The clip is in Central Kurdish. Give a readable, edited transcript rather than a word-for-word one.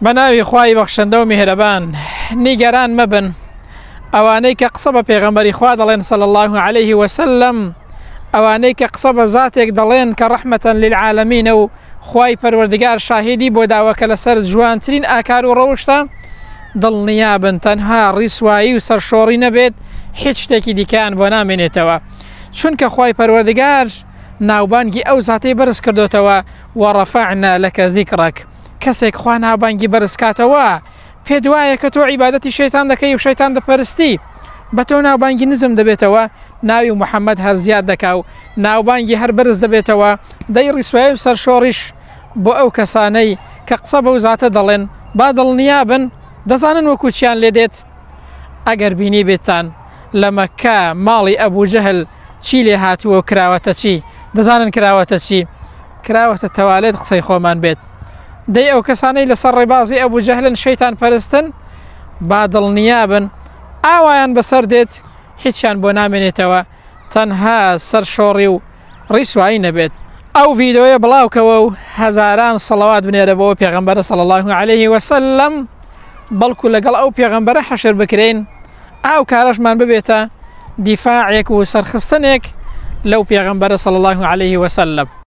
بە ناوی خوای بەخشندە و میهرەبان نیگەران مەبن ئەوانەی کە قسە بە پێغەمبەری خوا دەڵێن صلی الله علیه وسلم ئەوانەی کە قسە بە زاتێک دەڵێن کە ڕەحمەتەن للعالمینە و خوای پەروەردگار شاهیدی بۆ داوە کە لەسەر جوانترین ئاکار و ڕەوشتە دڵنیابن تەنها ڕیسوایی و سەرشۆڕی نەبێت هیچ شتێکی دیکەیان بۆ نامێنێتەوە چونکە خوای پەروەردگار ناوبانگی ئەو زاتەی بەرز کردۆتەوە ورفعنا لک ذکرک کەسێک خوا ناوبانگی بەرز کاتەوە پێت وایە کە تۆ عیبادەتی شەیتان دەکەی و شەیتان دەپەرستی بە تۆ ناوبانگی نزم دەبێتەوە ناوی محەممەد هەر زیاد دەکا و ناوبانگی هەر بەرز دەبێتەوە دەی ڕیسوای و سەرشۆڕیش بۆ ئەو کەسانەی کە قسە بەو زاتە دەڵێن با دڵنیابن دەزانن وەکو چیان لێ دێت ئەگەر بینیبێتتان لە مەککە ماڵی ئەبوو جەهل چی لێ هاتووە و کراوەتە چی؟ دەزانن کراوەتە چی؟ کراوەتە تەوالێت قسەی خۆمان بێت. دەی ئەو کەسانەی لەسەر ڕێبازی ئەبوو جەهلن شەیتان پەرستن با دڵنیابن ئاوایان بەسەر دێت هیچیان بۆ نامێنێتەوە تەنها سەرشۆڕی و ڕیسوایی نەبێت. ئەو ڤیدۆیە بڵاوکەوە و هەزاران سەڵەوات بنێرە بۆ پێغەمبەرە صلی اللە علیه وسلم بەڵکو لەگەڵ ئەو پێغەمبەرە حەشر بکرێین ئەو کارەشمان ببێتە دیفاعێک و سەرخستنێک لەو پێغەمبەرە صلی اللە علیه وسلم.